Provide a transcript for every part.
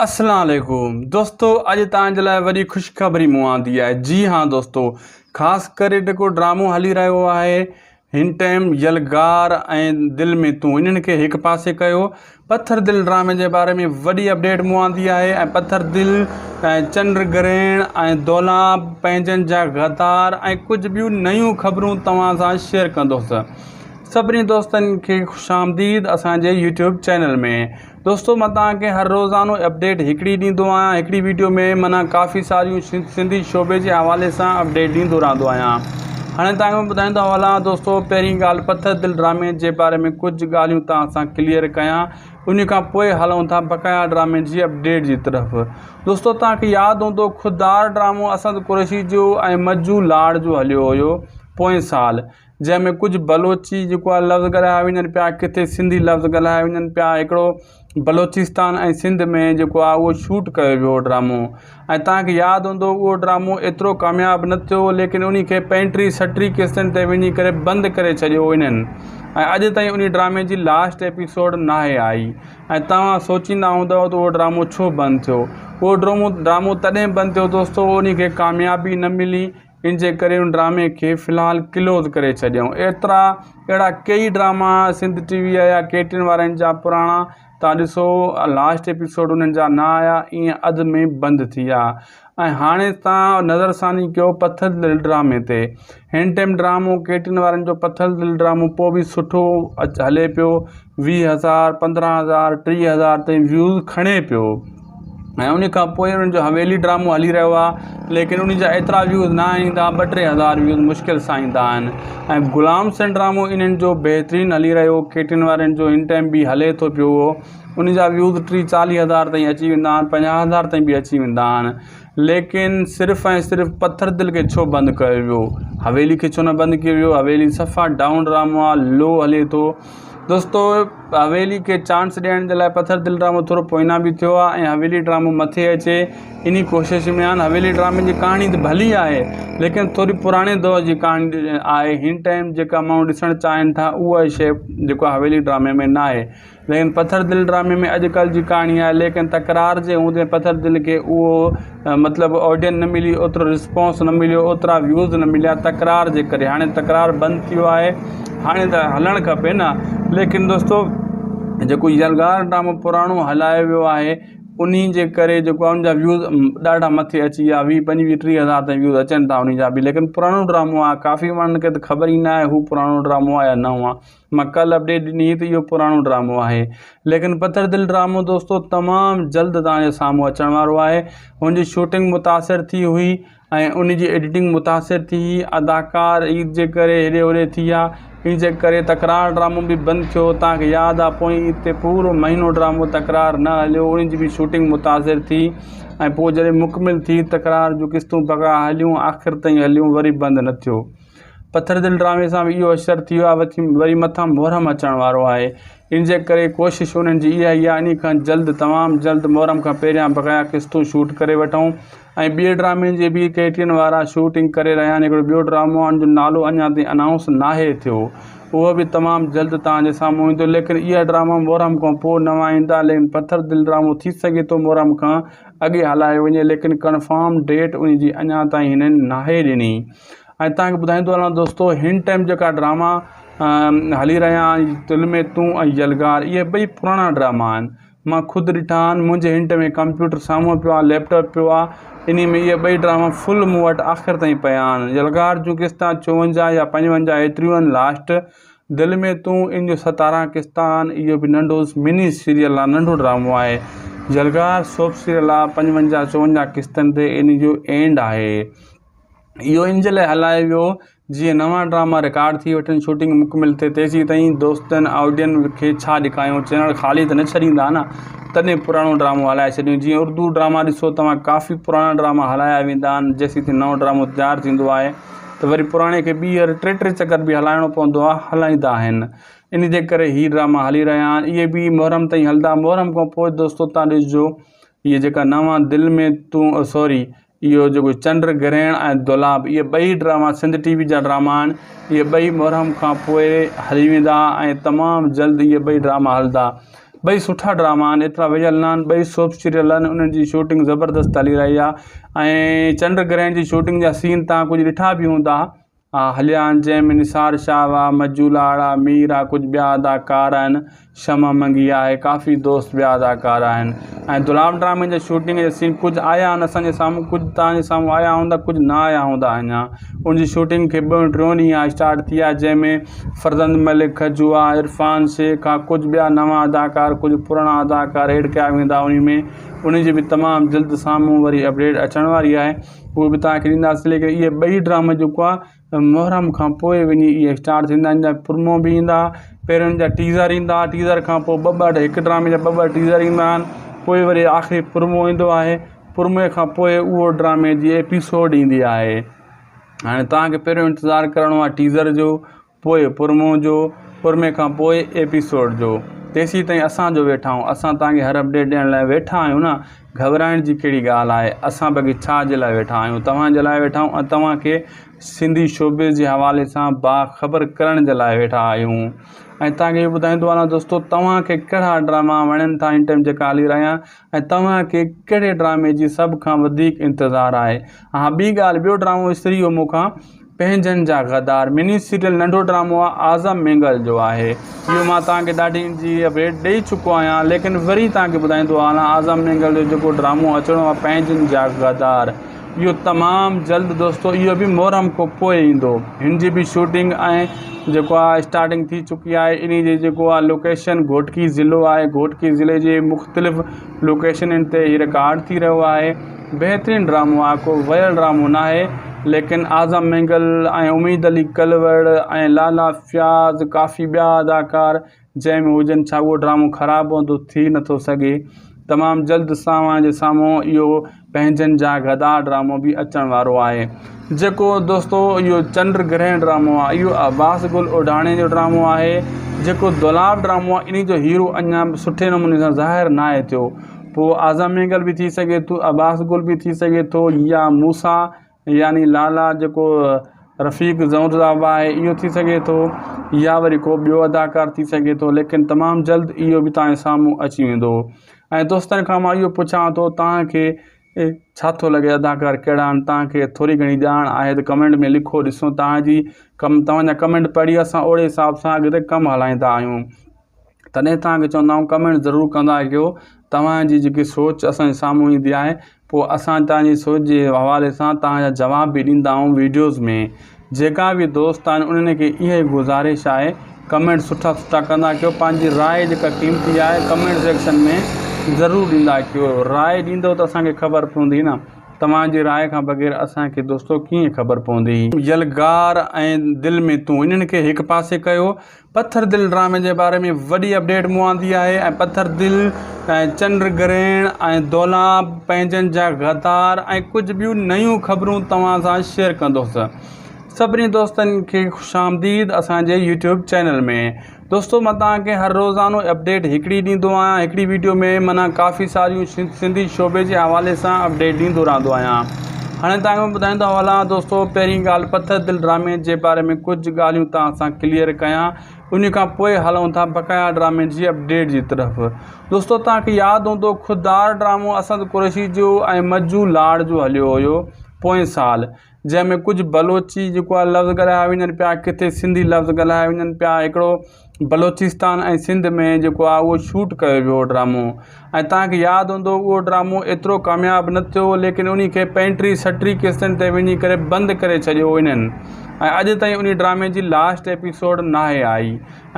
اسلام عليڪم دوستو اڄ توهان جي لاء وڏي خوشخبري مون آندي آهي جي ها دوستو خاص ڪري جيڪو ڊرامو هلي رهيو آهي هن ٽائيم يلغار ۽ دل ۾ تون انهن کي هڪ پاسي ڪيو پٿر دل ڊرامي جي باري ۾ وڏي اپڊيٽ مون آندي آهي ۽ پٿر دل ۽ چنڊ گرهڻ ۽ دولاب پنهنجن جا غدار ۽ ڪجهه ٻيون نيون خبرون توهان سان شيئر ڪندس سڀني دوستن کي خوش آمديد اسان جي يوٽيوب چينل ۾ دوستو مان توهان کي هر روزانو اپڊيٽ هڪڙي ڏيندو آهيان هڪڙي ويڊيو ۾ معنيٰ ڪافي ساريون سنڌي شعبي جي حوالي سان اپڊيٽ ڏيندو رهندو آهيان هاڻي توهان کي ٻڌائيندو هلان دوستو پهرين ڳالهه پٿر دل ڊرامي جي باري ۾ ڪجهه ڳالهيون توهان سان ڪليئر ڪيان ان کان پوء هلون ٿا بقايا ڊرامي جي اپڊيٽ جي طرف دوستو توهان کي ياد هوندو خوددار ڊرامو اسد قريشي جو ۽ مجو لاڙ جو هليو هيو پوئين سال جنهن ۾ ڪجهه بلوچي جيڪو آهي لفظ ڳالهايا وڃن پيا ڪٿي سنڌي لفظ ڳالهايا وڃن پيا هڪڙو بلوچستان ۽ سنڌ ۾ جيڪو آهي اهو شوٽ ڪيو ويو هو ڊرامو ۽ توهان کي ياد هوندو اهو ڊرامو ايترو ڪامياب نه ٿيو ليڪن انهي کي پنجٽيهه ستٽيهه قسطن تي وڃي ڪري بند ڪري ڇڏيو انهن ۽ اڄ تائين انهي ڊرامي جي لاسٽ ايپيسوڊ ناهي آئي ۽ توهان سوچيندا هوندؤ ته اهو ڊرامو ڇو بند ٿيو اهو ڊرامو ڊرامو تڏهن بند ٿيو دوستو انهي کي ڪاميابي نه ملي ان جي ڪري ان ڊرامي کي في الحال ڪلوز ڪري ڇڏيائون. ايترا اهڙا ڪيئي ڊراما سنڌ ٽي وي يا ڪي ٽي اين وارن جا پراڻا تان ڏسو لاسٽ ايپيسوڊ انهن جا نه آيا ائين اڌ ۾ بند ٿي ويا ۽ هاڻي تان نظر ثاني ڪيو پٿر دل ڊرامي تي هن ٽائيم ڊرامو ڪي ٽي اين وارن جو پٿر دل ڊرامو پوء به سٺو هلي پيو ويهه هزار پندرهن هزار ٽيهه هزار تائين ويوز کڻي پيو ۽ ان کان پوء انهن جو حويلي ڊرامو هلي رهيو آهي ليڪن ان جا ايترا ويوز نه ايندا ٻه ٽي هزار ويوز مشڪل سان ايندا آهن ۽ غلام حسين ڊرامو انهن جو بهترين هلي رهيو ڪي ٽي اين وارن جو هن ٽائيم به هلي ٿو پيو اهو ان جا ويوز ٽيهه چاليهه هزار تائين اچي ويندا آهن پنجاهه هزار تائين به اچي ويندا آهن ليڪن صرف ۽ صرف پٿر دل کي ڇو بند ڪيو ويو حويلي کي ڇو نه بند ڪيو ويو حويلي صفا ڊائون ڊرامو آهي لو هلي ٿو دوستو حويلي کي چانس ڏيڻ جي لاء پٿر دل ڊرامو ٿورو پوئنا به ٿيو آهي ۽ حويلي ڊرامو مٿي اچي انهي ڪوشش ۾ آهن حويلي ڊرامي جي ڪهاڻي ته ڀلي آهي ليڪن ٿوري پراڻي دور جي ڪهاڻي آهي هن ٽائيم جيڪا ماڻهو ڏسڻ چاهين ٿا اها شيء جيڪو حويلي ڊرامي ۾ نه آهي ليڪن پٿر دل ڊرامي ۾ اڄڪلهه جي ڪهاڻي آهي ليڪن تڪرار جي هوندي پٿر دل کي اهو مطلب آڊين نه ملي اوترو رسپانس نه مليو اوترا ويوز نه مليا تڪرار جي ڪري هاڻي تڪرار بند ٿي ويو آهي هاڻي ته هلڻ کپي نه ليڪن دوستو جيڪو يلغار ڊرامو پراڻو هلايو ويو آهي انهي جي ڪري جيڪو آهي ان جا ويوز ڏاڍا مٿي اچي ويا ويهه پنجويهه ٽيهه هزار تائين ويوز اچن ٿا انهي جا به ليڪن پراڻو ڊرامو آهي ڪافي ماڻهن کي ته خبر ئي نه آهي هو پراڻو ڊرامو آهي يا نئون آهي مان ڪلهه اپڊيٽ ڏني هئي ته اهو پراڻو ڊرامو آهي ليڪن پٿر دل ڊرامو دوستو تمام جلد توهان جي سامهون اچڻ وارو آهي هن جي شوٽنگ متاثر ٿي هئي ۽ ان جي ايڊيٽنگ متاثر ٿي هئي اداڪار عيد جي ڪري هيڏي هوڏي ٿي ويا ان جي ڪري تڪرار ڊرامو به بند ٿيو توهان کي ياد آهي پوئين عيد تي پورو مهينو ڊرامو تڪرار نه هليو ان جي به شوٽنگ متاثر ٿي ۽ پوء جڏهن مڪمل ٿي تڪرار جون قسطون بقا هليون آخر تائين هليون وري بند نه ٿيو پٿر دل ڊرامي سان به اهو حشر ٿي ويو آهي وري مٿان محرم اچڻ وارو آهي ان جي ڪري ڪوشش انهن جي اها ئي آهي انهي کان جلد تمام جلد محرم کان پهريان بقايا قسطون شوٽ ڪري وٺون ۽ ٻئي ڊرامي جي به ڪي ٽي اين وارا شوٽنگ ڪري رهيا آهن هڪڙو ٻيو ڊرامو آهي ان جو نالو اڃا تائين انائونس ناهي ٿيو اهو به تمام جلد توهان جي سامهون ايندو ليڪن اها ڊراما محرم کان پوء نوان ايندا ليڪن پٿر دل ڊرامو ٿي سگهي ٿو محرم کان اڳي هلايو وڃي ليڪن ڪنفرم ڊيٽ ان جي اڃا تائين هنن ناهي ڏني ۽ توهان کي ٻڌائيندو هلان دوستو هن ٽائيم جيڪا ڊراما هلي رهيا آهن دل ۾ تون ۽ يلغار اهي ٻئي پراڻا ڊراما آهن مان خود ڏٺا آهن منهنجي هن ٽائيم ڪمپيوٽر سامهون پيو آهي ليپ ٽاپ پيو آهي انهي ۾ اهي ٻئي ڊراما فل مون وٽ آخر تائين پيا آهن يلغار جون قسطان چوونجاهه يا پنجونجاهه ايتريون آهن لاسٽ دل ۾ تون ان جو ستارهن قسطا آهن اهو به ننڍو مني سيريل آهي ننڍو ڊرامو آهي يلغار سوپ سيريل آهي پنجونجاهه چوونجاهه قسطن تي ان جو اينڊ آهي اهو ان جي لاء هلايو ويو جيئن نوان ڊراما رڪارڊ ٿي وٺن شوٽنگ مڪمل ٿئي تيسين تائين دوستن آڊين کي ڇا ڏيکايون چينل خالي ته نه ڇڏيندا نه تڏهن پراڻو ڊرامو هلائي ڇڏيون جيئن اردو ڊراما ڏسو توهان ڪافي پراڻا ڊراما هلايا ويندا آهن جيسين تائين نئون ڊرامو تيار ٿيندو آهي ته وري پراڻي کي ٻيهر ٽي ٽي چڪر به هلائڻو پوندو آهي هلائيندا آهن ان جي ڪري هي ڊراما هلي رهيا آهن اهي به محرم تائين هلندا محرم کان پوء دوستو تان ڏسجو اهي جيڪا نوان دل ۾ تون سوري اهو جيڪو چنڊ گرهڻ ۽ دولاب اهي ٻئي ڊراما سنڌ ٽي وي جا ڊراما آهن اهي ٻئي محرم کان پوء هلي ويندا ۽ تمام جلد اهي ٻئي ڊراما هلندا. ٻئي سٺا ڊراما آهن ايترا ويل نه آهن ٻئي سوپ سيريل آهن انهن جي شوٽنگ زبردست هلي رهي آهي ۽ چنڊ گرهڻ جي شوٽنگ جا سين تان ڪجهه ڏٺا به هوندا هليا آهن جنهن ۾ نثار شاهه آ مجو لاڙ آ مير آ ڪجهه ٻيا اداڪار آهن شمع منگي آهي ڪافي دوست ٻيا اداڪار آهن ۽ دولاب ڊرامي جا شوٽنگ جا سين ڪجهه آيا آهن اسان جي سامهون ڪجهه توهان جي سامهون آيا هوندا ڪجهه نه آيا هوندا اڃا ان جي شوٽنگ کي ٻيون ٽيون ڏينهن آهي اسٽارٽ ٿي آهي جنهن ۾ فرزند ملڪ کجو آهي عرفان شيخ آهي ڪجهه ٻيا نوان اداڪار ڪجهه پراڻا اداڪار ايڊ ڪيا ويندا ان ۾ ان جي به تمام جلد سامهون وري اپڊيٽ اچڻ واري آهي اهو به توهان کي ڏينداسين ليڪن اهي ٻئي ڊراما جيڪو آهي محرم کان پوء وڃي اهي اسٽارٽ ٿيندا آهن جا پرومو به ايندا پهريون ان جا ٽيزر ايندا ٽيزر کان پوء ٻه ٻه هڪ ڊرامي جا ٻه ٻه ٽيزر ايندا آهن پوء وري آخري پرومو ايندو آهي پرومي کان پوء اهو ڊرامي جي ايپيسوڊ ايندي آهي هاڻي توهان کي پهريون انتظار ڪرڻو آهي ٽيزر جو پوء پرمو جو، پرمي کان پوء ايپيسوڊ جو. تيسين تائين اسان جو ويٺا آهيون. اسان توهان کي هر اپڊيٽ ڏيڻ لاء ويٺا آهيون نه. گهٻرائڻ جي ڪهڙي ڳالهه آهي. اسان باقي ڇا جي لاء ويٺا آهيون. توهان جي لاء ويٺا آهيون ۽ توهان کي سنڌي شوبز جي حوالي سان باخبر ڪرڻ جي لاء ويٺا آهيون. ۽ توهان کي اهو ٻڌائيندو هلان دوستو توهان کي ڪهڙا ڊراما وڻن ٿا هن ٽائيم جيڪا هلي رهيا ۽ توهان کي ڪهڙي ڊرامي جي سڀ کان وڌيڪ انتظار آهي. ها ٻي ڳالهه ٻيو ڊرامو وسري ويو مون کان. پنهنجن جا غدار مني سيريل ننڍو ڊرامو آ اعظم مينگل جو آهي اهو مان توهان کي ڏاڍي ان جي اپڊيٽ ڏئي چڪو آهيان ليڪن وري توهان کي ٻڌائيندو هلان اعظم مينگل جو جيڪو ڊرامو اچڻو آ پنهنجن جا غدار اهو تمام جلد دوستو اهو به محرم کان پوء ايندو هن جي به شوٽنگ ۽ جيڪو آ اسٽارٽنگ ٿي چڪي آهي انهي جي جيڪو آ لوڪيشن گهوٽڪي ضلعو آهي گهوٽڪي ضلعي جي مختلف لوڪيشنن تي هي رڪارڊ ٿي رهيو آهي بهترين ڊرامو آ ڪو ويل ڊرامو ناهي ليڪن اعظم مينگل ۽ اميد علي ڪلوڙ ۽ لالا فياض ڪافي ٻيا اداڪار جنهن ۾ هجن ڇا اهو ڊرامو خراب هوندو ٿي نٿو سگهي تمام جلد ساوان جي سامهون اهو پنهنجن جا غدار ڊرامو به اچڻ وارو آهي جيڪو دوستو اهو چنڊ گرهڻ ڊرامو آهي اهو عباس گل اوڍاڻي جو ڊرامو آهي جيڪو دولاب ڊرامو آهي انهي جو هيرو اڃا به سٺي نموني سان ظاهر ناهي ٿيو پوء اعظم مينگل به ٿي سگهي ٿو، عباس گل به ٿي سگهي ٿو يا موسيٰ يعني لالا جيڪو رفيق زئور صاحب آهي اهو ٿي سگهي ٿو يا وري ڪو ٻيو اداڪار ٿي سگهي ٿو ليڪن تمام جلد اهو به توهان جي سامهون اچي ويندو ۽ دوستن کان مان اهو پڇان ٿو توهان کي ڇا ٿو لڳي اداڪار ڪهڙا آهن توهان کي ٿوري گهڻي ڄاڻ آهي ته ڪمينٽ ۾ لکو ڏسون توهان جي ڪم توهان جا ڪمينٽ پڙهي اسان اوڙي حساب سان اڳتي ڪم هلائيندا آهيون تڏهن توهان کي چوندا آهيون ڪمينٽ ضرور ڪندا ڪيو توهان جي جيڪي سوچ اسان جي سامهون ايندي آهي پوء اسان توهان جي سوچ جي حوالي سان توهان جا جواب به ڏيندا آهيون ويڊيوز ۾ جيڪا به دوست آهن انهن کي اها ئي گذارش آهي ڪمينٽ سٺا سٺا ڪندا ڪيو پنهنجي راء جيڪا قيمتي آهي ڪمينٽ سيڪشن ۾ ضرور ڏيندا ڪيو راء ڏيندو ته اسان کي خبر پوندي نه توهان جي راء کان بغير اسان کي دوستو ڪيئن خبر پوندي. يلغار ۽ دل ۾ تون انهن کي هڪ پاسي ڪيو پٿر دل ڊرامي جي باري ۾ وڏي اپڊيٽ مون آندي آهي ۽ پٿر دل ۽ چنڊ گرهڻ ۽ دولاب پنهنجن جا غدار ۽ ڪجهه ٻيون نيون خبرون توهان سان شيئر ڪندس سڀني دوستن کي خوش آمديد اسان جي يوٽيوب چينل ۾ دوستو مان توهان کي هر روزانو اپڊيٽ هڪڙي ڏيندو آهيان هڪڙي ويڊيو ۾ معنيٰ ڪافي ساريون سنڌي شعبي جي حوالي سان اپڊيٽ ڏيندو رهندو آهيان هاڻي توهان کي ٻڌائيندو هلان دوستو پهرين ڳالهه پٿر دل ڊرامي جي باري ۾ ڪجهه ڳالهيون توهان سان ڪليئر ڪيان ان کان پوء هلون ٿا بقايا ڊرامي جي اپڊيٽ جي طرف دوستو توهان کي ياد هوندو خوددار ڊرامو اسد قريشي جو ۽ مجو لاڙ جو هليو هيو پوئين سال جنهن ۾ ڪجهه بلوچي جيڪو آهي لفظ ڳالهايا وڃن پيا ڪٿي سنڌي لفظ ڳالهايا وڃن پيا هڪڙو بلوچستان ۽ سنڌ ۾ جيڪو آهي اهو شوٽ ڪيو ويو هو ڊرامو ۽ توهان کي ياد هوندو اهو ڊرامو ايترو ڪامياب نه ٿيو ليڪن انهي کي پنجٽيهه ستٽيهه قسطن تي وڃي ڪري بند ڪري ڇڏيو انهن ۽ اڄ تائين انهي ڊرامي جي لاسٽ ايپيسوڊ ناهي آئي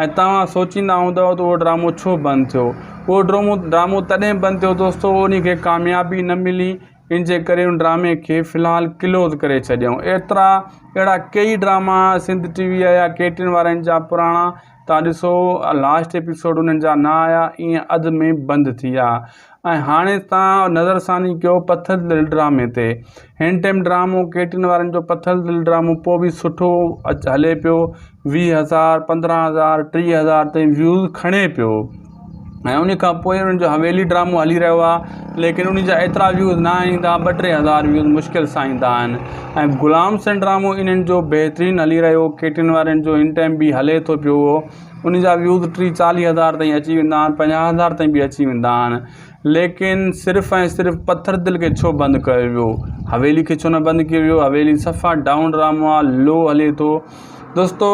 ۽ توهان سوچيندا هوندؤ ته اهو ڊرامو ڇو بند ٿيو اهو ڊرامو ڊرامو تڏهن بند ٿيو دوستو انهي کي ڪاميابي نه ملي ان جي ڪري ان ڊرامي کي في الحال ڪلوز ڪري ڇڏيائون. ايترا اهڙا ڪيئي ڊراما سنڌ ٽي وي يا ڪي ٽي اين وارن جا پراڻا تان ڏسو لاسٽ ايپيسوڊ انهن جا نه آيا ائين اڌ ۾ بند ٿي ويا ۽ هاڻي تان نظر ثاني ڪيو پٿر دل ڊرامي تي هن ٽائيم ڊرامو ڪي ٽي اين وارن جو پٿر دل ڊرامو پوء به سٺو هلي پيو 20 هزار 15 هزار 30 هزار تائين ويوز کڻي پيو ۽ ان کان پوء انهن جو حويلي ڊرامو هلي رهيو آهي ليڪن ان جا ايترا ويوز نه ايندا ٻه ٽي هزار ويوز مشڪل سان ايندا آهن ۽ غلام حسين ڊرامو انهن جو بهترين هلي رهيو ڪي ٽي اين وارن جو هن ٽائيم به هلي ٿو پيو ان جا ويوز ٽي چاليهه هزار تائين اچي ويندا آهن 50 هزار تائين به اچي ويندا آهن ليڪن صرف ۽ صرف پٿر دل کي ڇو بند ڪيو ويو حويلي کي ڇو نه بند ڪيو ويو حويلي صفا ڊائون ڊرامو آهي لو هلي ٿو دوستو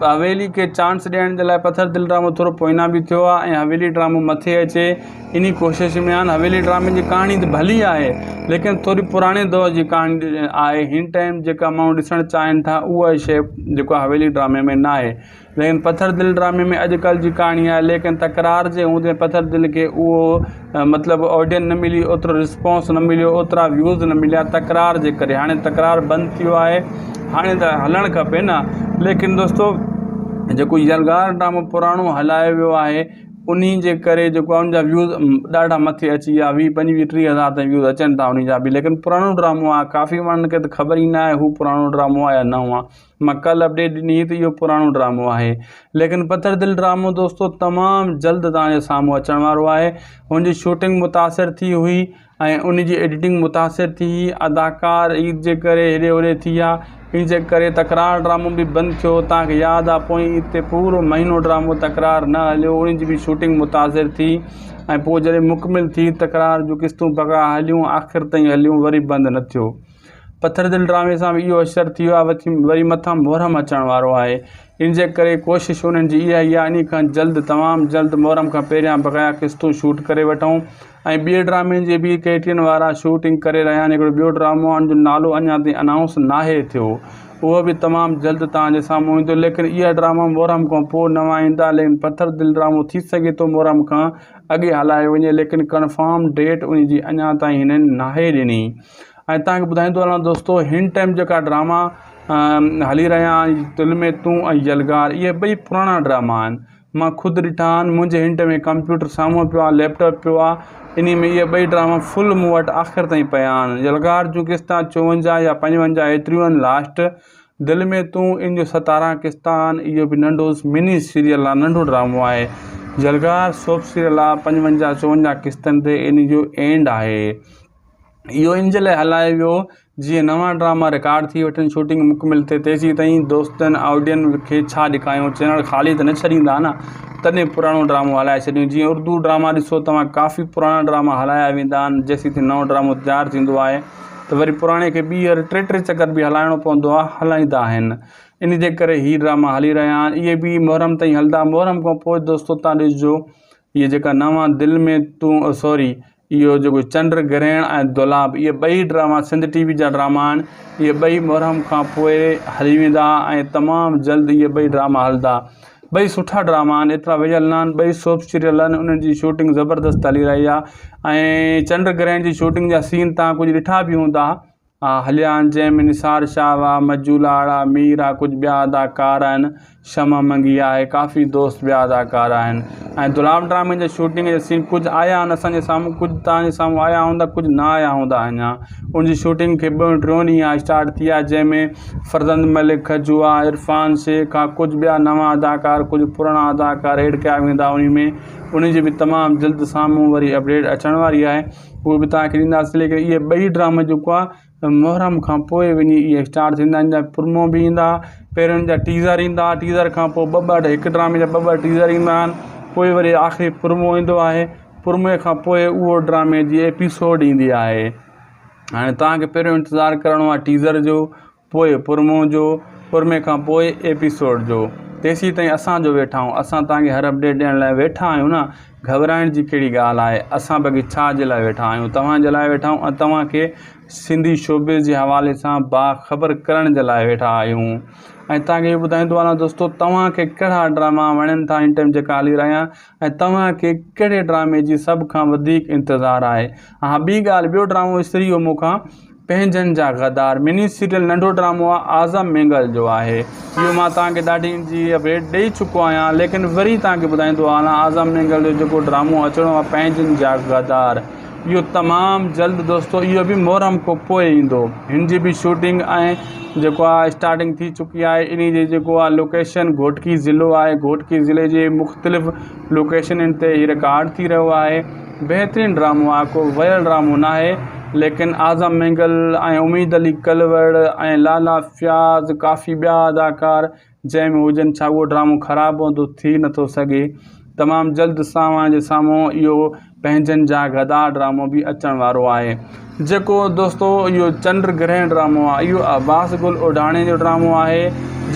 حويلي کي چانس ڏيڻ جي لاء پٿر دل ڊرامو ٿورو پوئنا به ٿيو آهي ۽ حويلي ڊرامو مٿي اچي انهي ڪوشش ۾ آهن حويلي ڊرامي جي ڪهاڻي ته ڀلي آهي ليڪن ٿوري پراڻي دور جي ڪهاڻي آهي هن ٽائيم جيڪا ماڻهو ڏسڻ چاهين ٿا اها شيء جيڪو حويلي ڊرامي ۾ نه آهي ليڪن پٿر دل ڊرامي ۾ اڄڪلهه جي ڪهاڻي آهي ليڪن تڪرار جي هوندي پٿر دل کي اهو مطلب آڊين نه ملي اوترو رسپانس نه مليو اوترا ويوز نه مليا تڪرار جي ڪري هاڻي تڪرار بند ٿي ويو آهي هاڻي ته هلڻ کپي نه ليڪن دوستو جيڪو يلغار ڊرامو پراڻو هلايو ويو آهي انهي جي ڪري جيڪو آهي ان جا ويوز ڏاڍا مٿي اچي ويا ويهه پنجويهه ٽيهه هزار تائين ويوز اچن ٿا انهي جا به ليڪن پراڻو ڊرامو آهي ڪافي ماڻهن کي ته خبر ئي نه آهي هو پراڻو ڊرامو آهي يا نئون آهي مان ڪلهه اپڊيٽ ڏني هئي ته اهو پراڻو ڊرامو آهي ليڪن پٿر دل ڊرامو دوستو تمام جلد توهان جي سامهون اچڻ وارو آهي هن جي شوٽنگ متاثر ٿي هئي ۽ ان جي ايڊيٽنگ متاثر ٿي هئي اداڪار عيد جي ڪري هيڏي هوڏي ٿي ويا ان جي ڪري تڪرار ڊرامو به بند ٿيو توهان کي ياد آ پوئين عيد تي پورو مهينو ڊرامو تڪرار نه هليو ان جي به شوٽنگ متاثر ٿي ۽ پوء جڏهن مڪمل ٿي تڪرار جون قسطون بقا هليون آخر تائين هليون وري بند نه ٿيو پٿر دل ڊرامي سان به اهو حشر ٿي ويو آهي وري مٿان محرم اچڻ وارو آهي ان جي ڪري ڪوشش انهن جي اها ئي آهي انهي کان جلد تمام جلد محرم کان پهريان بقايا قسطون شوٽ ڪري وٺون ۽ ٻئي ڊرامي جي به ڪي ٽي اين وارا شوٽنگ ڪري رهيا آهن هڪڙو ٻيو ڊرامو آهي ان جو نالو اڃا تائين انائونس ناهي ٿيو اهو به تمام جلد توهان جي سامهون ايندو ليڪن اها ڊراما محرم کان پوء نوان ايندا ليڪن پٿر دل ڊرامو ٿي سگهي ٿو محرم کان اڳي هلايو وڃي ليڪن ڪنفرم ڊيٽ ان جي اڃا تائين هنن ناهي ڏني ۽ توهان کي ٻڌائيندو هلان دوستو هن ٽائيم جيڪا ڊراما هلي رهيا آهن دل ۾ تون ۽ يلغار اهي ٻئي پراڻا ڊراما آهن مان خود ڏٺا آهن منهنجي هن ٽائيم ڪمپيوٽر سامهون پيو آهي ليپ ٽاپ پيو آهي انهي ۾ اهي ٻئي ڊراما فل مون وٽ آخر تائين پيا آهن يلغار جون قسطا 54 يا 55 ايتريون آهن لاسٽ دل ۾ تون ان جو ستارهن قسطا آهن اهو به ننڍو مني سيريل آهي ننڍو ڊرامو آهي يلغار سوپ سيريل آهي 55 54 قسطن تي ان جو اينڊ آهي اهو ان جي لاء هلايو ويو جيئن نوان ڊراما رڪارڊ ٿي وٺن شوٽنگ مڪمل ٿئي تيسين تائين دوستن آڊين کي ڇا ڏيکايون چينل خالي ته نه ڇڏيندا نه تڏهن پراڻو ڊرامو هلائي ڇڏيون جيئن اردو ڊراما ڏسو توهان ڪافي پراڻا ڊراما هلايا ويندا آهن جيسين تائين نئون ڊرامو تيار ٿيندو آهي ته وري پراڻي کي ٻيهر ٽي ٽي چڪر به هلائڻو پوندو آهي هلائيندا آهن ان جي ڪري هي ڊراما هلي رهيا آهن اهي به محرم تائين هلندا محرم کان پوء دوستو تان ڏسجو اهي جيڪا نوان دل ۾ تون سوري اهو جيڪو چنڊ گرهڻ ۽ دولاب اهي ٻئي ڊراما سنڌ ٽي وي جا ڊراما آهن اهي ٻئي محرم کان پوء هلي ويندا ۽ تمام جلد اهي ٻئي ڊراما هلندا ٻئي سٺا ڊراما آهن ايترا ويل نه آهن ٻئي سوپ سيريل آهن انهن جي شوٽنگ زبردست هلي رهي آهي ۽ چنڊ گرهڻ جي شوٽنگ جا سين تان ڪجهه ڏٺا به هوندا هليا آهن جنهن ۾ نثار شاهه آ، مجو لاڙ آ، مير آ، ڪجهه ٻيا اداڪار آهن، شمع منگي آهي، ڪافي دوست ٻيا اداڪار آهن ۽ دولاب ڊرامي جي شوٽنگ جا سين ڪجهه آيا آهن اسان جي سامهون ڪجهه توهان جي سامهون آيا هوندا ڪجهه نه آيا هوندا اڃا ان جي شوٽنگ کي ٻيون ٽيون ڏينهن آ اسٽارٽ ٿي آ جنهن ۾ فرزند ملڪ کجو آ، عرفان شيخ آ، ڪجهه ٻيا نوان اداڪار ڪجهه پراڻا اداڪار ايڊ ڪيا ويندا انهي ۾ انهي جي به تمام جلد سامهون وري اپڊيٽ اچڻ واري آهي. اهو به توهان کي ڏينداسين ليڪن اهي ٻئي ڊراما جيڪو آهي محرم کان پوء وڃي اهي اسٽارٽ ٿيندا آهن جا پرومو به ايندا پهريون ان جا ٽيزر ايندا ٽيزر کان پوء ٻه ٻه هڪ ڊرامي جا ٻه ٻه ٽيزر ايندا آهن پوء وري آخري پرومو ايندو آهي پرومي کان پوء اهو ڊرامي جي ايپيسوڊ ايندي آهي هاڻي توهان کي پهريون انتظار ڪرڻو آهي ٽيزر جو پوء پرمو جو، پرمي کان پوء ايپيسوڊ جو. تيسين تائين اسان جو ويٺا آهيون. اسان توهان کي هر اپڊيٽ ڏيڻ لاء ويٺا آهيون نه. گهٻرائڻ جي ڪهڙي ڳالهه آهي. اسان باقي ڇا جي لاء ويٺا آهيون. توهان جي لاء ويٺا آهيون ۽ توهان کي سنڌي شوبز جي حوالي سان باخبر ڪرڻ جي لاء ويٺا آهيون. ۽ توهان کي اهو ٻڌائيندو هلان دوستو توهان کي ڪهڙا ڊراما وڻن ٿا هن ٽائيم جيڪا هلي رهيا آهن ۽ توهان کي ڪهڙي ڊرامي جي سڀ کان وڌيڪ انتظار آهي. ها ٻي ڳالهه ٻيو ڊرامو وسري ويو مون کان. پنهنجن جا غدار مني سيريل ننڍو ڊرامو آ اعظم مينگل جو آهي اهو مان توهان کي ڏاڍي ان جي اپڊيٽ ڏئي چڪو آهيان ليڪن وري توهان کي ٻڌائيندو هلان اعظم مينگل جو جيڪو ڊرامو اچڻو آ پنهنجن جا غدار اهو تمام جلد دوستو اهو به محرم کان پوء ايندو هن جي به شوٽنگ ۽ جيڪو آهي اسٽارٽنگ ٿي چڪي آهي انهي جي جيڪو آهي لوڪيشن گهوٽڪي ضلعو آهي گهوٽڪي ضلعي جي مختلف لوڪيشنن تي هي رڪارڊ ٿي رهيو آهي بهترين ڊرامو آهي ڪو ويل ڊرامو ناهي ليڪن اعظم مينگل ۽ اميد علي ڪلوڙ ۽ لالا فياض ڪافي ٻيا اداڪار جنهن ۾ هجن ڇا اهو ڊرامو خراب هوندو ٿي نٿو سگهي تمام جلد ساوان جي سامهون اهو پنهنجن جا غدار ڊرامو به اچڻ وارو آهي جيڪو دوستو اهو چنڊ گرهڻ ڊرامو آهي اهو عباس گل اوڍاڻي جو ڊرامو آهي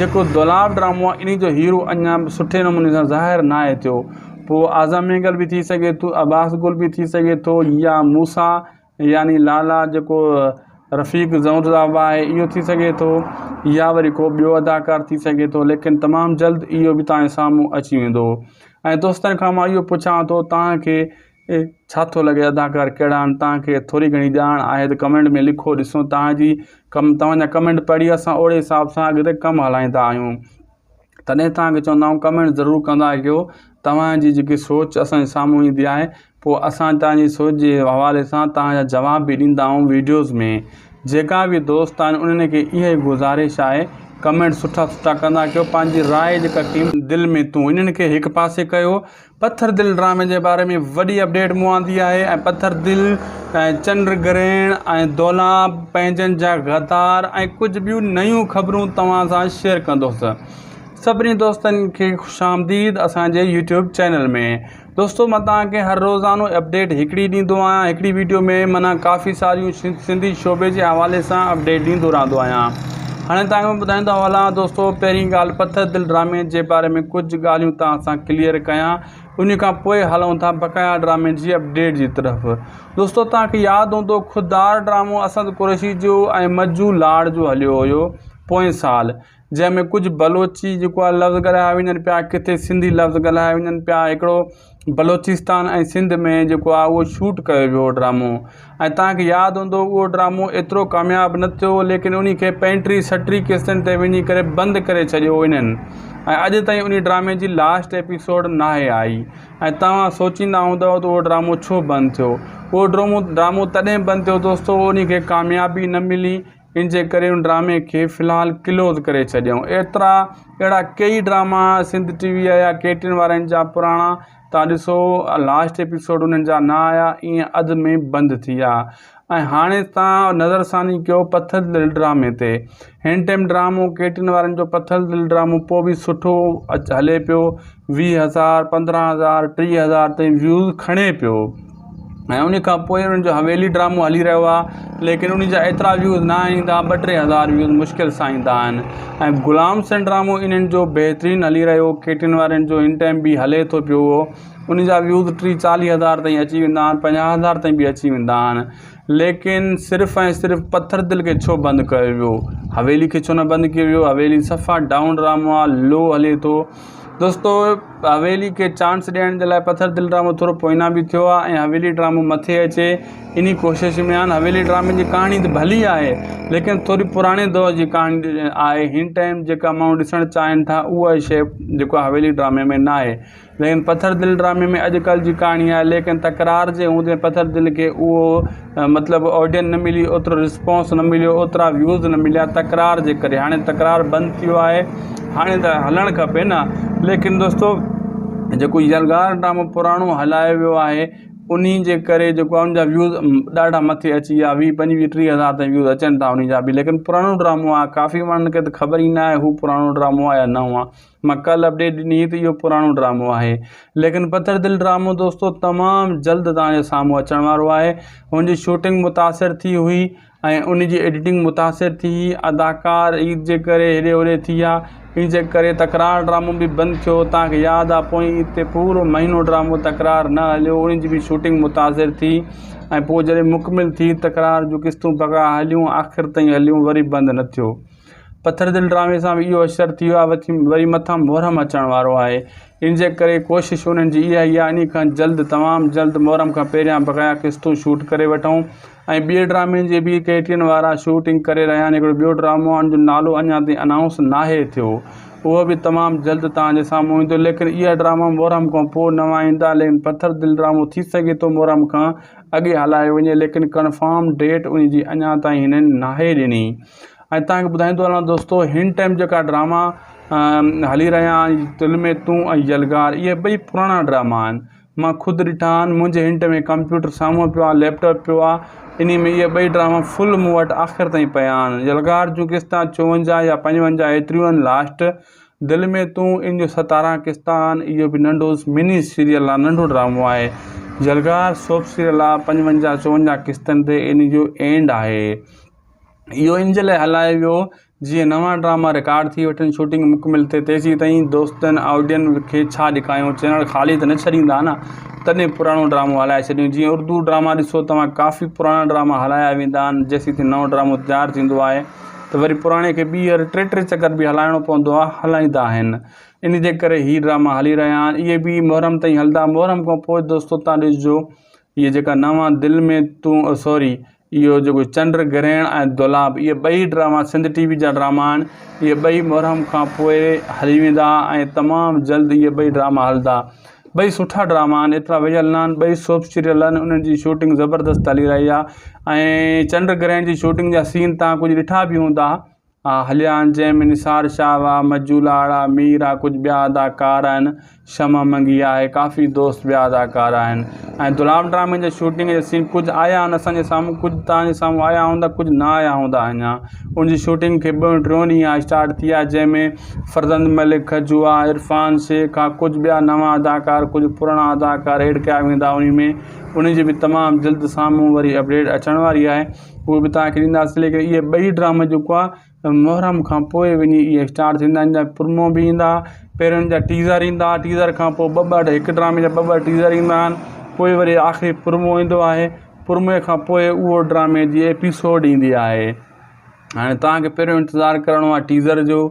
جيڪو دولاب ڊرامو آهي انهي جو هيرو اڃا به سٺي نموني سان ظاهر ناهي ٿيو پوء اعظم مينگل به ٿي سگهي ٿو عباس گل به ٿي سگهي ٿو يا موسيٰ يعني لالا جيڪو رفيق زئور صاحب آهي اهو ٿي سگهي ٿو يا وري ڪو ٻيو اداڪار ٿي سگهي ٿو ليڪن تمام جلد اهو به توهان جي سامهون اچي ويندو ۽ دوستن کان مان اهو پڇان ٿو توهان کي ڇا ٿو لڳي اداڪار ڪهڙا آهن توهان کي ٿوري گهڻي ڄاڻ آهي ته ڪمينٽ ۾ لکو ڏسون توهان جي ڪم توهان جا ڪمينٽ پڙهي اسان اوڙي حساب سان اڳتي ڪم هلائيندا آهيون تڏهن توهان کي چوندا آهيون ڪمينٽ ضرور ڪندا ڪيو توهان جي جيڪي سوچ اسان جي سامهون ايندي آهي پوء اسان توهان جي سوچ جي حوالي سان توهان جا جواب به ڏيندا آهيون ويڊيوز ۾ جيڪا به دوست آهن انهن کي اها ئي گذارش آهي ڪمينٽ سٺا سٺا ڪندا ڪيو پنهنجي راء جيڪا قيم دل ۾ تون انهن کي هڪ پاسي ڪيو پٿر دل ڊرامي جي باري ۾ وڏي اپڊيٽ مون آندي آهي ۽ پٿر دل ۽ چنڊ گرهڻ ۽ دولاب پنهنجن جا غدار ۽ ڪجهه ٻيون نيون خبرون توهان سان شيئر ڪندس سڀني دوستن کي خوش آمديد اسان جي يوٽيوب چينل ۾ دوستو مان توهان کي هر روزانو اپڊيٽ هڪڙي ڏيندو آهيان هڪڙي ويڊيو ۾ معنيٰ ڪافي ساريون سنڌي شعبي جي حوالي سان اپڊيٽ ڏيندو رهندو آهيان هاڻي توهان کي ٻڌائيندو هلان دوستو پهرين ڳالهه پٿر دل ڊرامي جي باري ۾ ڪجهه ڳالهيون توهان سان ڪليئر ڪيان ان کان پوء هلون ٿا بقايا ڊرامي جي اپڊيٽ جي طرف دوستو توهان کي ياد هوندو خوددار ڊرامو اسد قريشي جو ۽ مجو لاڙ جو هليو هيو پوئين سال جنهن ۾ ڪجهه بلوچي جيڪو آهي لفظ ڳالهايا وڃن پيا ڪٿي سنڌي لفظ ڳالهايا وڃن پيا هڪڙو بلوچستان ۽ سنڌ ۾ جيڪو آهي اهو شوٽ ڪيو ويو هو ڊرامو ۽ توهان کي ياد هوندو اهو ڊرامو ايترو ڪامياب نه ٿيو ليڪن انهي کي پنجٽيهه ڇٽيهه قسطن تي وڃي ڪري بند ڪري ڇڏيو انهن ۽ اڄ تائين انهي ڊرامي جي لاسٽ ايپيسوڊ ناهي آئي ۽ توهان سوچيندا هوندؤ ته اهو ڊرامو ڇو بند ٿيو اهو ڊرامو ڊرامو تڏهن بند ٿيو دوستو انهي کي ڪاميابي نه ملي ان جي ڪري ان ڊرامي کي في الحال ڪلوز ڪري ڇڏيائون. ايترا اهڙا ڪيئي ڊراما سنڌ ٽي وي يا ڪي ٽي اين وارن جا پراڻا تان ڏسو لاسٽ ايپيسوڊ انهن جا نه آيا ائين اڌ ۾ بند ٿي ويا ۽ هاڻي تان نظر ثاني ڪيو پٿر دل ڊرامي تي هن ٽائيم ڊرامو ڪي ٽي اين وارن جو پٿر دل ڊرامو پوء به سٺو هلي پيو ويهه هزار پندرهن هزار ٽيهه هزار تائين ويوز کڻي پيو ۽ ان کان پوء انهن جو حويلي ڊرامو هلي رهيو آهي ليڪن ان جا ايترا ويوز نه ايندا ٻه ٽي هزار ويوز مشڪل سان ايندا آهن ۽ غلام حسين ڊرامو انهن جو بهترين هلي رهيو ڪي ٽي اين وارن جو هن ٽائيم به هلي ٿو پيو ان جا ويوز ٽيهه چاليهه هزار تائين اچي ويندا آهن پنجاهه هزار تائين به اچي ويندا آهن ليڪن صرف ۽ صرف پٿر دل کي ڇو بند ڪيو ويو حويلي کي ڇو نه بند ڪيو ويو حويلي صفا ڊائون ڊرامو آهي لو هلي ٿو دوستو حويلي کي چانس ڏيڻ جي لاء پٿر دل ڊرامو ٿورو پوئنا به ٿيو آهي ۽ حويلي ڊرامو مٿي اچي انهي ڪوشش ۾ آهن حويلي ڊرامي جي ڪهاڻي ته ڀلي آهي ليڪن ٿوري پراڻي دور جي ڪهاڻي آهي هن ٽائيم جيڪا ماڻهو ڏسڻ چاهين ٿا اها شيء جيڪو حويلي ڊرامي ۾ نه آهي ليڪن پٿر دل ڊرامي ۾ اڄ ڪلھ جي ڪهاڻي آهي ليڪن تڪرار جي هوندي پٿر دل کي اهو مطلب آڊين نه ملي اوترو رسپانس نه مليو اوترا ويوز نه مليا تڪرار جي ڪري هاڻي تڪرار بند ٿي ويو آهي هاڻي ته هلڻ کپي نه ليڪن دوستو جيڪو يلغار ڊرامو پراڻو هلايو ويو آهي انهي جي ڪري جيڪو آهي ان جا ويوز ڏاڍا مٿي اچي ويا ويهه پنجويهه ٽيهه هزار تائين ويوز اچن ٿا انهي جا به ليڪن پراڻو ڊرامو آهي ڪافي ماڻهن کي ته خبر ئي نه آهي هو پراڻو ڊرامو آهي يا نئون آهي مان ڪلهه اپڊيٽ ڏني هئي ته اهو پراڻو ڊرامو آهي ليڪن پٿر دل ڊرامو دوستو تمام جلد توهان جي سامهون اچڻ وارو آهي هن جي شوٽنگ متاثر ٿي هئي ۽ ان جي ايڊيٽنگ متاثر ٿي هئي اداڪار عيد جي ڪري هيڏي هوڏي ٿي ويا ان جي ڪري تڪرار ڊرامو به بند ٿيو توهان کي ياد آهي پوئين عيد تي پورو مهينو ڊرامو تڪرار نه هليو ان جي به شوٽنگ متاثر ٿي ۽ پوء جڏهن مڪمل ٿي تڪرار جون قسطون بقا هليون آخر تائين هليون وري بند نه ٿيو. پٿر دل ڊرامي سان به اهو حشر ٿي ويو آهي وري مٿان محرم اچڻ وارو آهي ان جي ڪري ڪوشش انهن جي اها ئي آهي انهي کان جلد تمام جلد محرم کان پهريان بقايا قسطون شوٽ ڪري وٺون ۽ ٻئي ڊرامي جي به ڪي ٽي اين وارا شوٽنگ ڪري رهيا آهن هڪڙو ٻيو ڊرامو آهي ان جو نالو اڃا تائين انائونس ناهي ٿيو اهو به تمام جلد توهان جي سامهون ايندو ليڪن اها ڊراما محرم کان پوء نوان ايندا ليڪن پٿر دل ڊرامو ٿي سگهي ٿو محرم کان اڳي هلايو وڃي ليڪن ڪنفرم ڊيٽ ان جي اڃا تائين هنن ناهي ڏني ۽ توهان کي ٻڌائيندو هلان دوستو هن ٽائيم جيڪا ڊراما هلي رهيا آهن دل ۾ تون ۽ يلغار اهي ٻئي پراڻا ڊراما آهن مان خود ڏٺا آهن منهنجي هن ٽائيم ڪمپيوٽر سامهون پيو آهي ليپ ٽاپ پيو آهي انهي ۾ اهي ٻئي ڊراما فل مون وٽ آخر تائين پيا آهن يلغار جون قسطا 54 يا 55 ايتريون آهن لاسٽ دل ۾ تون ان جو ستارهن قسطا آهن اهو به ننڍو مني سيريل آهي ننڍو ڊرامو آهي يلغار سوپ سيريل آهي 55 54 قسطن تي ان جو اينڊ آهي اهو ان جي لاء هلايو ويو جيئن نوان ڊراما رڪارڊ ٿي وٺن شوٽنگ مڪمل ٿئي تيسين تائين دوستن آڊين کي ڇا ڏيکايون چينل خالي ته نه ڇڏيندا نه تڏهن پراڻو ڊرامو هلائي ڇڏيون جيئن اردو ڊراما ڏسو توهان ڪافي پراڻا ڊراما هلايا ويندا آهن جيسين تائين نئون ڊرامو تيار ٿيندو آهي ته وري پراڻي کي ٻيهر ٽي ٽي چڪر به هلائڻو پوندو آهي هلائيندا آهن ان جي ڪري هي ڊراما هلي رهيا آهن اهي به محرم تائين هلندا محرم کان پوء دوستو تان ڏسجو اهي جيڪا نوان دل ۾ تون سوري اهو جيڪو چنڊ گرهڻ ۽ دولاب اهي ٻئي ڊراما سنڌ ٽي وي جا ڊراما آهن اهي ٻئي محرم کان پوء هلي ويندا ۽ تمام جلد اهي ٻئي ڊراما هلندا ٻئي سٺا ڊراما آهن ايترا ويل نه آهن ٻئي سوپ سيريل آهن انهن جي شوٽنگ زبردست هلي رهي آهي ۽ چنڊ گرهڻ جي شوٽنگ جا سين تان ڪجهه ڏٺا به هوندا هليا آهن جنهن ۾ نثار شاهه آ، مجو لاڙ آ، مير آ، ڪجهه ٻيا اداڪار آهن، شمع منگي آهي، ڪافي دوست ٻيا اداڪار آهن ۽ دولاب ڊرامي جي شوٽنگ جا سين ڪجهه آيا آهن اسان جي سامهون ڪجهه توهان جي سامهون آيا هوندا ڪجهه نه آيا هوندا اڃا ان جي شوٽنگ کي ٻيون ٽيون ڏينهن آ اسٽارٽ ٿي آ جنهن ۾ فرزند ملڪ کجو آ، عرفان شيخ آ، ڪجهه ٻيا نوان اداڪار ڪجهه پراڻا اداڪار ايڊ ڪيا ويندا انهي ۾ انهي جي به تمام جلد سامهون وري اپڊيٽ اچڻ واري آهي. اهو به توهان کي ڏينداسين ليڪن اهي ٻئي ڊراما جيڪو آهي محرم کان پوء وڃي اهي اسٽارٽ ٿيندا آهن جا پرمو به ايندا پهريون جا ٽيزر ايندا ٽيزر کان پوء ٻه ٻه هڪ ڊرامي جا ٻه ٻه ٽيزر ايندا آهن پوء وري آخري پرمو ايندو آهي پرمي کان پوء اهو ڊرامي جي ايپيسوڊ ايندي آهي هاڻي توهان کي پهريون انتظار ڪرڻو آهي ٽيزر جو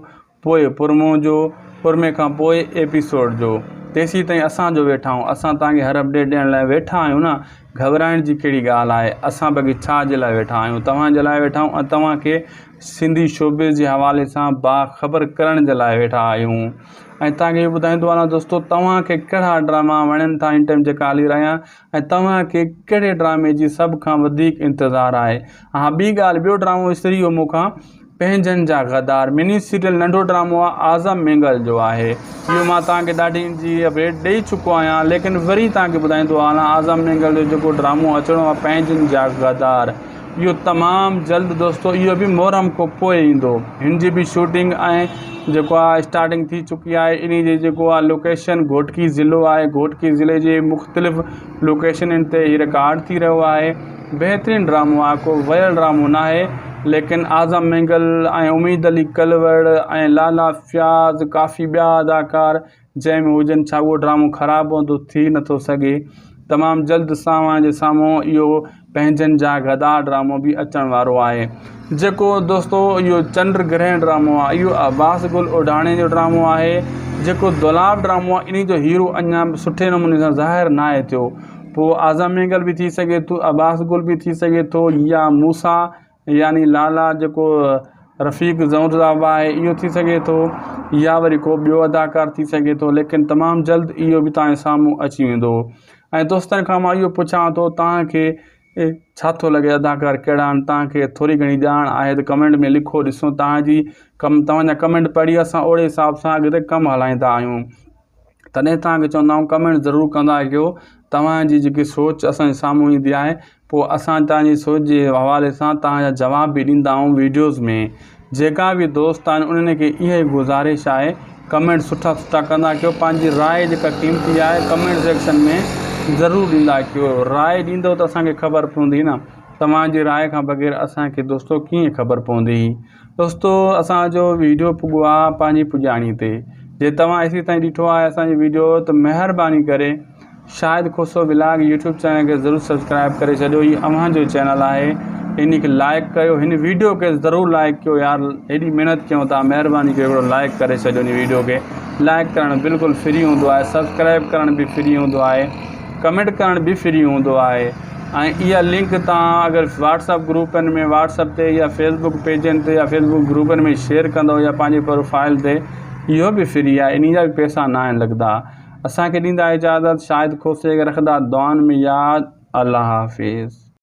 پوء پرمو جو، پرمي کان پوء ايپيسوڊ جو. تيسين تائين اسان جو ويٺا آهيون. اسان توهان کي هر اپڊيٽ ڏيڻ لاء ويٺا آهيون نه. گهٻرائڻ جي ڪهڙي ڳالهه آهي. اسان باقي ڇا جي لاء ويٺا آهيون. توهان جي لاء ويٺا آهيون ۽ توهان کي سنڌي شوبز جي حوالي سان باخبر ڪرڻ جي لاء ويٺا آهيون. ۽ توهان کي اهو ٻڌائيندو هلان دوستو توهان کي ڪهڙا ڊراما وڻن ٿا هن ٽائيم جيڪا هلي رهيا آهن ۽ توهان کي ڪهڙي ڊرامي جي سڀ کان وڌيڪ انتظار آهي. ها ٻي ڳالهه ٻيو ڊرامو وسري ويو مون کان. پنهنجن جا غدار مني سيريل ننڍو ڊرامو آ اعظم مينگل جو آهي اهو مان توهان کي ڏاڍي ان جي اپڊيٽ ڏئي چڪو آهيان ليڪن وري توهان کي ٻڌائيندو هلان اعظم مينگل جو جيڪو ڊرامو اچڻو آ پنهنجن جا غدار اهو تمام جلد دوستو اهو به محرم کان پوء ايندو هن جي به شوٽنگ ۽ جيڪو آ اسٽارٽنگ ٿي چڪي آهي انهي جي جيڪو آ لوڪيشن گهوٽڪي ضلعو آهي گهوٽڪي ضلعي جي مختلف لوڪيشنن تي هي رڪارڊ ٿي رهيو آهي بهترين ڊرامو آهي ڪو ويل ڊرامو ناهي ليڪن اعظم مينگل ۽ اميد علي ڪلوڙ ۽ لالا فياض ڪافي ٻيا اداڪار جنهن ۾ هجن ڇا اهو ڊرامو خراب هوندو ٿي نٿو سگهي تمام جلد ساوان جي سامهون اهو پنهنجن جا غدار ڊرامو به اچڻ وارو آهي جيڪو دوستو اهو چنڊ گرهڻ ڊرامو آهي اهو عباس گل اوڍاڻي جو ڊرامو آهي جيڪو دولاب ڊرامو آهي انهي جو هيرو اڃا به سٺي نموني سان ظاهر ناهي ٿيو پوء اعظم مينگل به ٿي سگهي ٿو، عباس گل به ٿي سگهي ٿو يا موسيٰ يعني لالا جيڪو رفيق زئور صاحب آهي اهو ٿي سگهي ٿو يا وري ڪو ٻيو اداڪار ٿي سگهي ٿو ليڪن تمام جلد اهو به توهان جي سامهون اچي ويندو ۽ دوستن کان مان اهو پڇان ٿو توهان کي ڇا ٿو لڳي اداڪار ڪهڙا آهن توهان کي ٿوري گهڻي ڄاڻ آهي ته ڪمينٽ ۾ لکو ڏسون توهان جي ڪم توهان جا ڪمينٽ پڙهي اسان اوڙي حساب سان اڳتي ڪم هلائيندا آهيون تڏهن توهان کي چوندا آهيون ڪمينٽ ضرور ڪندا ڪيو توهان جي جيڪي سوچ اسان جي سامهون ايندي آهي پوء اسان توهان جي سوچ جي حوالي سان توهان جا جواب به ڏيندا آهيون ويڊيوز ۾ جيڪا به دوست آهن انهن کي اها ئي گذارش آهي ڪمينٽ سٺا سٺا ڪندا ڪيو پنهنجي راء جيڪا قيمتي آهي ڪمينٽ سيڪشن ۾ ضرور ڏيندا ڪيو راء ڏيندو ته اسان کي خبر پوندي نه توهان جي راء کان بغير اسان کي دوستو ڪيئن خبر پوندي دوستو اسان جو ويڊيو پڳو آ پنهنجي پڄاڻي تي جي توهان ايسي تائين ڏٺو آهي اسان جو ويڊيو ته مهرباني ڪري Shahid Khoso vlog YouTube channel کي ضرور سبسڪرائب ڪري ڇڏيو هي اوهان جو چينل آهي انهي کي لائڪ ڪيو هن ويڊيو کي ضرور لائڪ ڪيو يار هيڏي محنت ڪيون ٿا مهرباني ڪري هڪڙو لائڪ ڪري ڇڏيو انهي ويڊيو کي لائڪ ڪرڻ بلڪل فري هوندو آهي سبسڪرائب ڪرڻ به فري هوندو آهي ڪمينٽ ڪرڻ به فري هوندو آهي ۽ اها لنڪ توهان اگر واٽس اپ گروپن ۾ واٽس اپ تي يا فيسبوڪ پيجن تي يا فيسبوڪ گروپن ۾ شيئر ڪندو يا پنهنجي پروفائل تي اهو به فري آهي انهي جا به پئسا ناهن لڳندا اسان کي ڏيندا اجازت شاهد کوسي کي رکندا دعائن ۾ ياد الله حافظ.